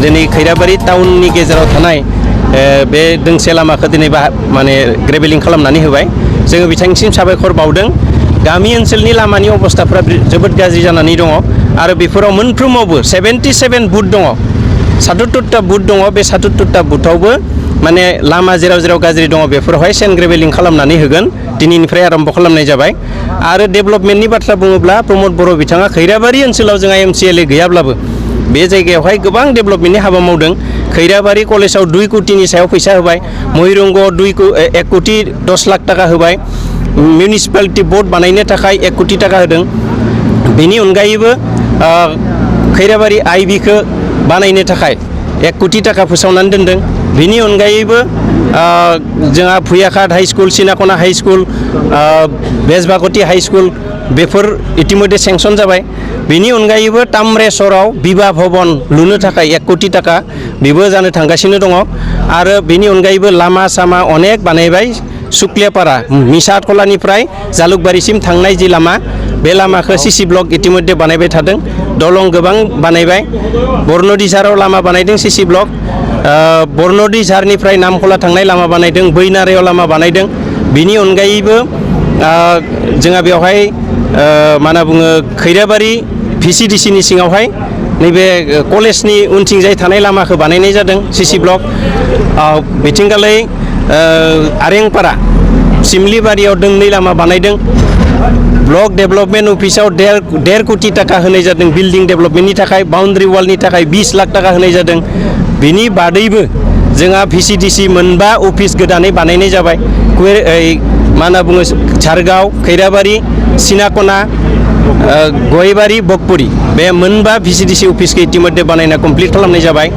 दिनै खैराबारि टाउननि गेजेराव थानाय बे दोंसे लामाखौ दिनै माने ग्रेभेलिं खालामनानै होबाय जोङो बिथांनिसिम साबायखर बावदों गामि ओनसोलनि लामानि अबस्थाफोरा जोबोद गाज्रि जानानै दङ आरो बेफोराव मोनफ्रोमावबो 77 बुथ दङ 77टा बुथ दङ बे 77टा बुथावबो माने लामा जेराव जेराव गाज्रि दङ बेफोरावहाय सेन्ड ग्रेभेलिं खालामनानै होगोन दिनैनिफ्राय आरम्भ खालामनाय जाबाय आरो डेभेलपमेन्टनि बाथ्रा बुङोब्ला प्रमद बर' बिथाङा खैराबारि ओनसोलाव जोंहा MCLA गैयाब्लाबो बे जायगायावहाय गोबां डेभेलपमेन्टनि हाबा मावदों खैराबारि कलेजाव 2 कोटिनि सायाव फैसा होबाय महिरंगआव 1 कोटि 10 लाख टाका होबाय मिउनिसिपालिटि बर्ड बानायनो थाखाय 1 कोटि टाका होदों बेनि अनगायैबो खैराबारि आइबिखौ बानायनो थाखाय 1 कोटि टाका फोसावनानै दोनदों बेनि अनगायैबो जोंहा Bhuyaghat high school Sinakhana high school Bejbagati high school बेफोर इतिमध्ये सेंसन जाबाय बेनि अनगायैबो ताम्रेश्वराव विवाह भवन लुनो थाखाय 1 कोटि टाका बेबो जानो थांगासिनो दङ आरो बेनि अनगायैबो लामा सामा अनेक बानायबाय सुक्लियापारा मिसाखलानिफ्राय जालुकबारिसिम थांनाय जि लामा बे लामाखौ CC ब्लक इतिमध्ये बानायबाय थादों दलं गोबां बानायबाय बर्नदिझाराव लामा बानायदों CC ब्लक बर्नदिझारनिफ्राय नामखला थांनाय लामा बानायदों बैनारायाव लामा बानायदों बिनि अनगायैबो जोंहा बेवहाय मा होनना बुङो खैराबारि VCDC नि सिङावहाय नैबे कलेजनि उनथिंजाय थानाय लामाखौ बानायनाय जादों CC ब्लक बिथिंगालै आरेंपारा सिमलिबारियाव दोंनै लामा बानायदों ब्लक डेभेलपमेन्ट अफिसाव 1.5 कोटि टाका होनाय जादों बिल्डिं डेभेलपमेन्टनि थाखाय बाउन्ड्रि वालनि थाखाय 20 लाख टाका होनाय जादों बिनि बादैबो जोंहा VCDC मोनबा अफिस गोदानै बानायनाय जाबाय मा होनना बुङो झारगाव खैराबारि सिनाखना गयबारि बगपुरी बे मोनबा VCDC अफिसखौ इतिमध्ये बानायना कमप्लिट खालामनाय जाबाय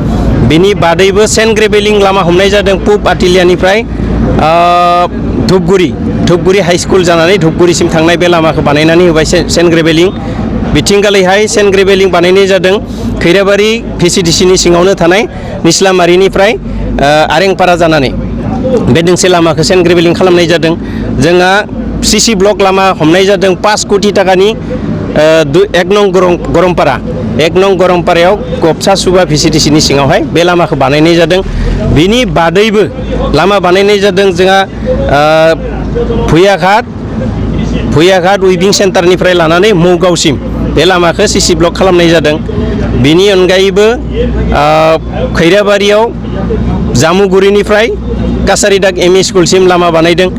बेनि बादैबो सेन्ड ग्रेभेलिं लामा हमनाय जादों पुब आटिलियानिफ्राय धुपगुरि हाई स्कुल जानानै धुपगुरिसिम थांनाय बे लामाखौ बानायनानै होबाय सेन्ड ग्रेभेलिं बिथिंगालैहाय सेन्ड ग्रेभेलिं बानायनाय जादों खैराबारि VCDC नि सिङावनो थानाय निस्लामारिनिफ्राय आरेंपारा जानानै बे दोंसे लामाखौ सेन्ड ग्रेभेलिं खालामनाय जादों जोंहा CC ब्लक लामा हमनाय जादों 5 कोटि टाकानि 1 नं गरमपारा 1 नं गरमपारायाव गबसा सुबा VCDC नि सिङावहाय बे लामाखौ बानायनाय जादों बिनि बादैबो लामा बानायनाय जादों जोंहा भुयाघाट उइभिं सेन्टारनिफ्राय लानानै मौगावसिम बे लामाखौ CC ब्लक खालामनाय जादों बिनि अनगायैबो खैराबारियाव जामुगुरिनिफ्राय कासारिदाग ME स्कुलसिम लामा बानायदों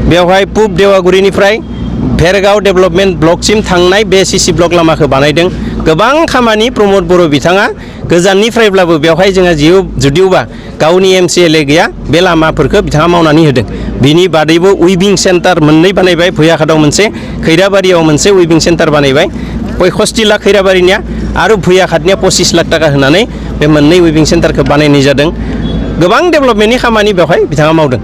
बेवहाय पुब देवागुरिनिफ्राय भेरगाव डेभेलपमेन्ट ब्लकसिम थांनाय बे CC ब्लक लामाखौ बानायदों गोबां खामानि प्रमद बर' बिथाङा गोजाननिफ्रायब्लाबो बेवहाय जोंहा जुदिउबा गावनि MCLA गैया बे लामाफोरखौ बिथाङा मावनानै होदों बिनि बादैबो उइभिं सेन्टार मोननै बानायबाय भुयाघाटआव मोनसे खैराबारियाव मोनसे उइभिं सेन्टार बानायबाय 65 लाख खैराबारिनिया आरो भुयाघाटनिया 25 लाख टाका होनानै बे मोननै उइभिं सेन्टारखौ बानायनाय जादों गोबां डेभेलपमेन्टनि खामानि बेवहाय बिथाङा मावदों।